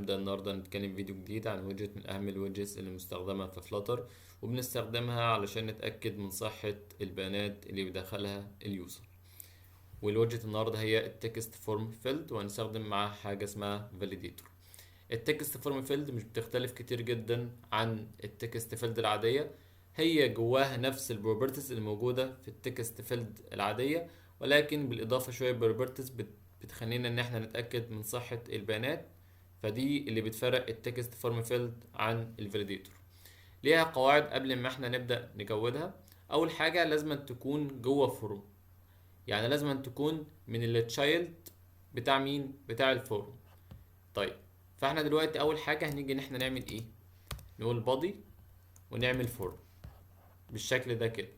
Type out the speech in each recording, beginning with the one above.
هنبدأ النهاردة نتكلم فيديو جديد عن widget من أهم ال widgets اللي مستخدمة في Flutter، وبنستخدمها علشان نتأكد من صحة البيانات اللي بيدخلها ال user. وال widget النهاردة هي ال text form field، وهنستخدم معاها حاجة اسمها validator. ال text form field مش بتختلف كتير جدا عن ال text field العادية، هي جواها نفس ال properties اللي موجودة في ال text field العادية، ولكن بالإضافة شوية properties بتخلينا إن احنا نتأكد من صحة البيانات. فدي اللي بتفرق ال text form field عن ال validator. ليها قواعد قبل ما احنا نبدأ نكودها. أول حاجة لازم تكون جوه form، يعني لازم تكون من ال child بتاع مين؟ بتاع ال form. طيب فاحنا دلوقتي أول حاجة هنيجي إن احنا نعمل إيه؟ نقول body ونعمل form بالشكل ده كده.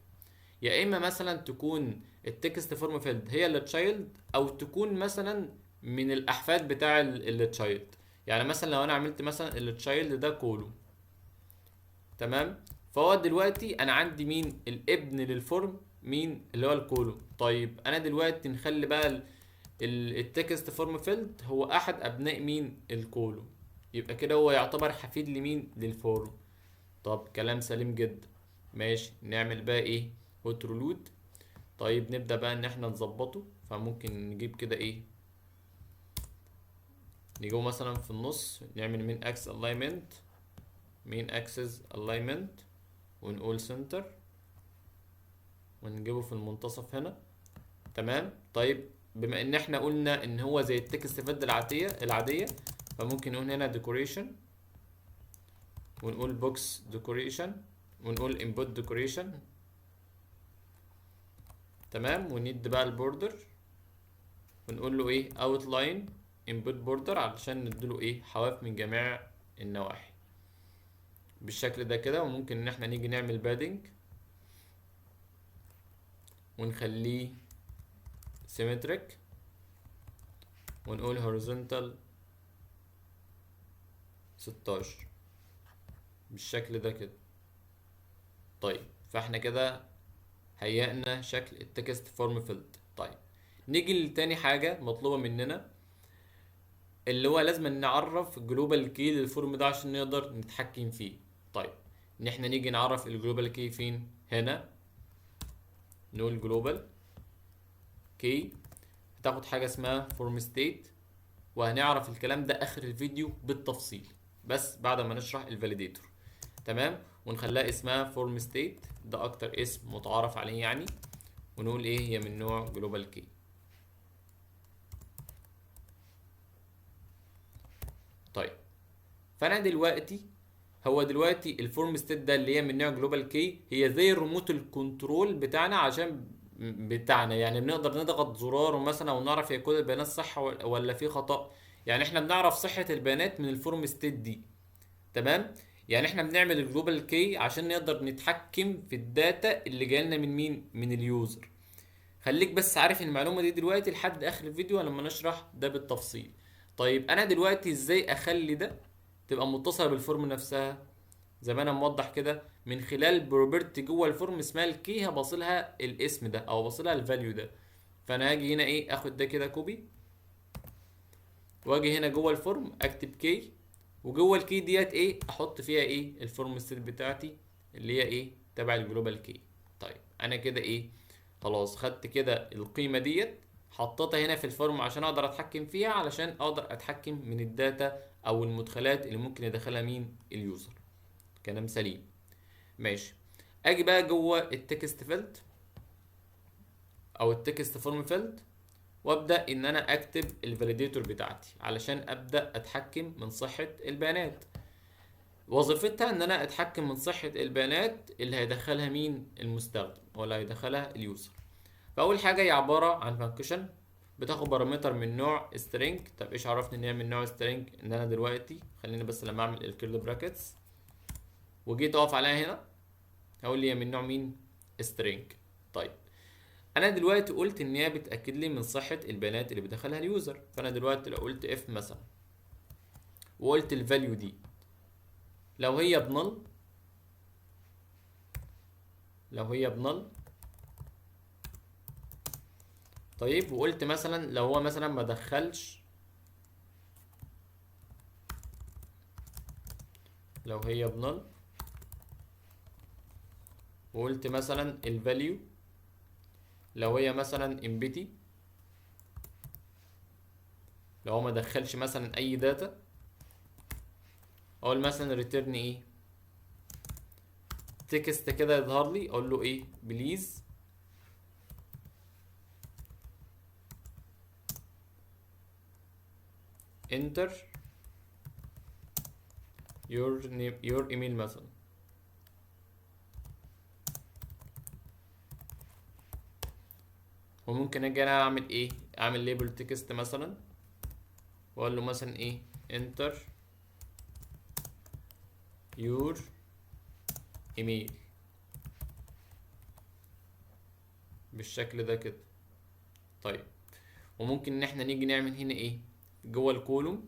يا إما مثلا تكون ال text form field هي اللي child، أو تكون مثلا من الأحفاد بتاع ال child. يعني مثلا لو أنا عملت مثلا ال child ده كله، تمام، فهو دلوقتي أنا عندي مين؟ الابن لل form، مين؟ اللي هو ال column. طيب أنا دلوقتي نخلي بقى ال text form field هو أحد أبناء مين؟ ال column، يبقى كده هو يعتبر حفيد لمين؟ لل form. طب كلام سليم جدا، ماشي. نعمل بقى إيه؟ hot reload. طيب نبدأ بقى إن إحنا نظبطه، فممكن نجيب كده إيه؟ نجيبه مثلا في النص، نعمل main axis alignment، main axis alignment، ونقول center، ونجيبه في المنتصف هنا، تمام. طيب بما ان احنا قلنا ان هو زي ال text field العادية، فممكن نقول هنا decoration، ونقول box decoration، ونقول input decoration، تمام. وندي بقى ال border، ونقول له ايه؟ outline input border، علشان نديله ايه؟ حواف من جميع النواحي بالشكل ده كده. وممكن ان احنا نيجي نعمل padding ونخليه symmetric، ونقول horizontal 16 بالشكل ده كده. طيب فاحنا كده هيئنا شكل ال text form field. طيب نيجي لتاني حاجة مطلوبة مننا، اللي هو لازم نعرف global key لل form ده عشان نقدر نتحكم فيه. طيب ان احنا نيجي نعرف ال global key فين؟ هنا نقول global key، هتاخد حاجة اسمها form state، وهنعرف الكلام ده اخر الفيديو بالتفصيل، بس بعد ما نشرح ال validator، تمام. ونخليها اسمها form state، ده اكتر اسم متعارف عليه يعني. ونقول ايه؟ هي من نوع global key. طيب فانا دلوقتي، هو دلوقتي ال form state ده اللي هي من نوع global key هي زي ال remote ال control بتاعنا، عشان بتاعنا يعني بنقدر نضغط زرار مثلا ونعرف هي كل البيانات صح ولا في خطأ. يعني احنا بنعرف صحة البيانات من ال form state دي، تمام. يعني احنا بنعمل ال global key عشان نقدر نتحكم في ال data اللي جايه لنا من مين؟ من ال user. خليك بس عارف المعلومة دي دلوقتي لحد اخر الفيديو لما نشرح ده بالتفصيل. طيب انا دلوقتي ازاي اخلي ده تبقى متصلة بال form نفسها؟ زي ما انا موضح كده، من خلال property جوه ال form اسمها ال key، هبصلها الاسم ده او هبصلها ال value ده. فانا هاجي هنا ايه؟ اخد ده كده copy، واجي هنا جوه ال form اكتب key، وجوه ال key ديت ايه؟ احط فيها ايه؟ ال form state بتاعتي اللي هي ايه؟ تبع ال global key. طيب انا كده ايه؟ خلاص خدت كده القيمة ديت حطيتها هنا في ال form عشان اقدر اتحكم فيها، علشان اقدر اتحكم من ال data او المدخلات اللي ممكن يدخلها مين؟ ال user. كلام سليم، ماشي. اجي بقى جوه ال text field او ال text form field، وابدا ان انا اكتب ال validator بتاعتي علشان ابدا اتحكم من صحه البيانات. وظيفتها ان انا اتحكم من صحه البيانات اللي هيدخلها مين؟ المستخدم، ولا هيدخلها ال user. فاول حاجه هي عباره عن function بتاخد parameter من نوع string. طب ايش عرفني ان هي من نوع string؟ ان انا دلوقتي خليني بس لما اعمل ال curly brackets وجيت اقف عليها هنا هقول لي هي من نوع مين؟ string. طيب انا دلوقتي قلت ان هي بتاكد لي من صحه البيانات اللي بيدخلها ال user. فانا دلوقتي لو قلت if مثلا وقلت ال value دي لو هي ب null، لو هي ب null، طيب وقلت مثلا لو هو مثلا ما دخلش لو هي ب null، وقلت مثلا ال value لو هي مثلا empty، لو هو ما دخلش مثلا اي data، اقول مثلا return ايه text كده يظهر لي، اقول له ايه please enter your name your email مثلا. وممكن اجي انا اعمل ايه، اعمل label text مثلا واقول له مثلا ايه enter your email بالشكل ده كده. طيب وممكن ان احنا نيجي نعمل هنا ايه جوه ال column،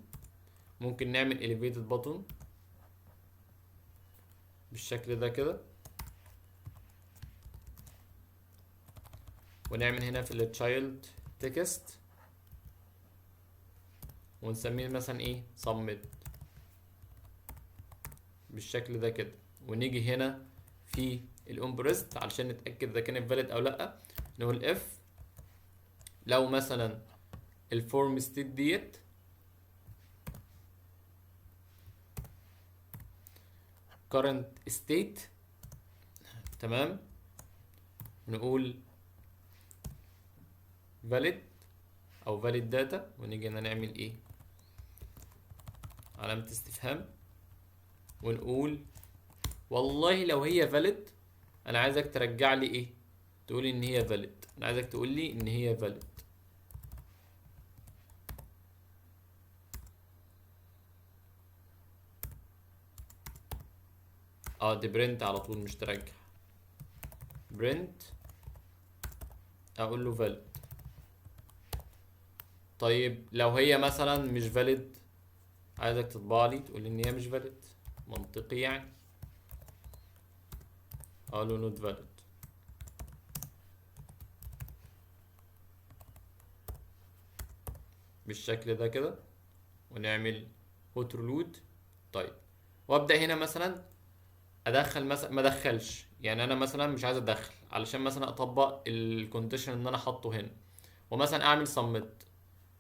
ممكن نعمل elevated button بالشكل ده كده، ونعمل هنا في ال child text ونسميه مثلا ايه submit بالشكل ده كده. ونيجي هنا في ال onPressed علشان نتأكد اذا كانت valid او لا، نقول if لو مثلا ال form state ديت current state، تمام، نقول valid او valid data، ونيجي هنا نعمل ايه علامة استفهام، ونقول والله لو هي valid انا عايزك ترجع لي ايه، تقول ان هي valid، انا عايزك تقول لي ان هي valid. دي print على طول مش ترجع، print اقول له valid. طيب لو هي مثلا مش valid عايزك تطبع لي تقول لي ان هي مش valid، منطقي يعني، اقول له not valid. بالشكل ده كده، ونعمل hot reload. طيب وابدا هنا مثلا ادخل مثلا، ما ادخلش يعني، انا مثلا مش عايز ادخل علشان مثلا اطبق ال condition اللي انا حاطه هنا، ومثلا اعمل submit،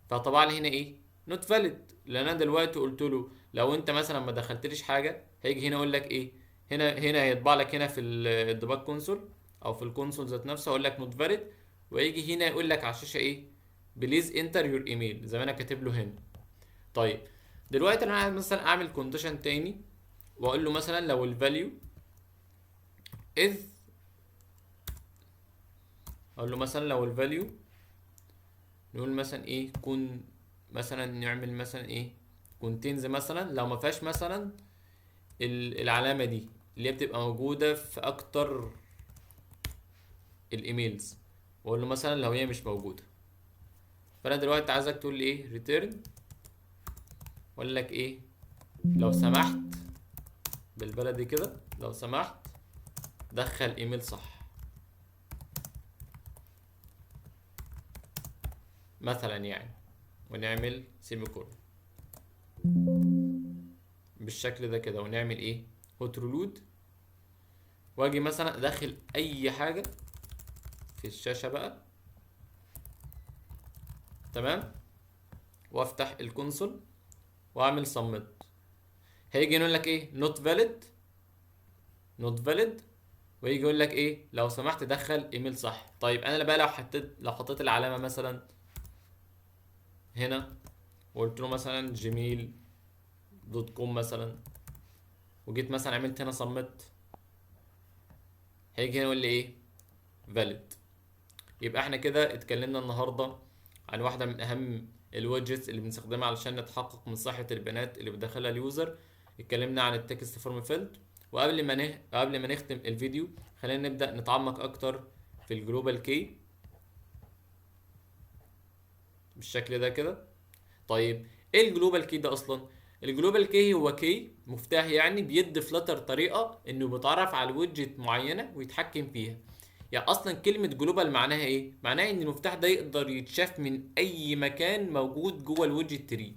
فطبع لي هنا ايه not valid، لان انا دلوقتي قلت له لو انت مثلا ما دخلتليش حاجه هيجي هنا يقول لك ايه، هنا هيطبع لك هنا في ال debug console او في ال console ذات نفسه، هيقول لك not valid، ويجي هنا يقول لك على الشاشه ايه please enter your email زي ما انا كاتب له هنا. طيب دلوقتي انا عايز مثلا اعمل condition تاني واقول له مثلا لو ال value is، اقول له مثلا لو ال value نقول مثلا ايه كون مثلا نعمل مثلا ايه contains مثلا لو ما فيهاش مثلا العلامه دي اللي هي بتبقى موجوده في اكتر ال emails، واقول له مثلا لو هي مش موجوده. فانا دلوقتي عايزك تقول لي ايه return، اقول لك ايه لو سمحت بالبلدي كده، لو سمحت دخل ايميل صح مثلا يعني، ونعمل semicolon بالشكل ده كده، ونعمل ايه hot reload، واجي مثلا ادخل اي حاجه في الشاشه بقى، تمام، وافتح ال console واعمل submit. هيجي يقول لك ايه not valid، not valid، ويجي يقول لك ايه لو سمحت دخل ايميل صح. طيب انا بقى لو حطيت العلامه مثلا هنا وقلت له مثلا Gmail dot com مثلا، وجيت مثلا عملت هنا submit، هيجي هنا يقول لي ايه valid. يبقى احنا كده اتكلمنا النهارده عن واحده من اهم ال widgets اللي بنستخدمها علشان نتحقق من صحه البيانات اللي بيدخلها ال user. اتكلمنا عن ال text form field، وقبل ما قبل ما نختم الفيديو خلينا نبدا نتعمق اكتر في ال global key بالشكل ده كده. طيب ايه ال global key ده اصلا؟ ال global key هو key مفتاح يعني بيدي Flutter طريقه انه بيتعرف على widget معينه ويتحكم فيها. يعني اصلا كلمه global معناها ايه؟ معناها ان المفتاح ده يقدر يتشاف من اي مكان موجود جوه ال widget tree،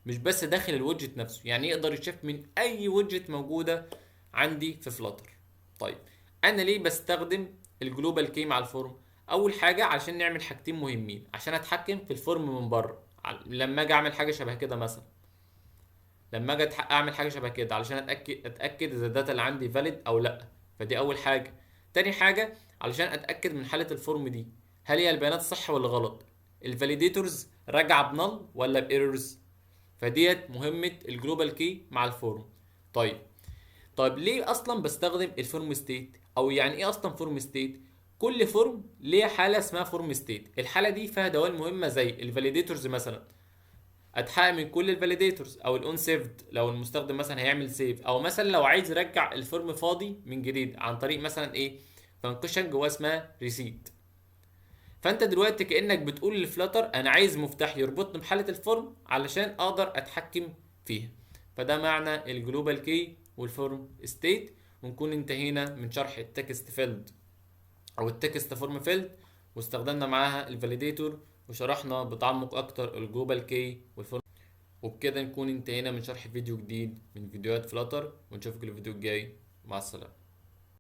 مش بس داخل ال widget نفسه، يعني يقدر يتشاف من اي widget موجودة عندي في Flutter. طيب انا ليه بستخدم ال global key مع ال form؟ اول حاجة عشان نعمل حاجتين مهمين، عشان اتحكم في ال form من بره لما اجي اعمل حاجة شبه كده مثلا، لما اجي اعمل حاجة شبه كده علشان اتاكد اذا ال data اللي عندي valid او لا، فدي اول حاجة. تاني حاجة علشان اتاكد من حاله ال form دي، هل هي البيانات صح ولا غلط، ال validators راجعه ب null ولا ب errors، فديت مهمة ال global key مع ال form. طيب ليه اصلا بستخدم ال form state، او يعني ايه اصلا form state؟ كل form ليه حاله اسمها form state، الحالة دي فيها دوال مهمة زي ال validators مثلا، اتحقق من كل ال validators، او ال on saved لو المستخدم مثلا هيعمل save، او مثلا لو عايز يرجع ال form فاضي من جديد عن طريق مثلا ايه، function جواه اسمها reset. فانت دلوقتي كانك بتقول ل Flutter انا عايز مفتاح يربطني بحاله ال form علشان اقدر اتحكم فيها. فده معنى ال global key وال form state. ونكون انتهينا من شرح ال text field او ال text form field، واستخدمنا معاها ال validator، وشرحنا بتعمق اكتر ال global key وال form. وبكده نكون انتهينا من شرح فيديو جديد من فيديوهات Flutter، ونشوفكم الفيديو الجاي. مع السلامة.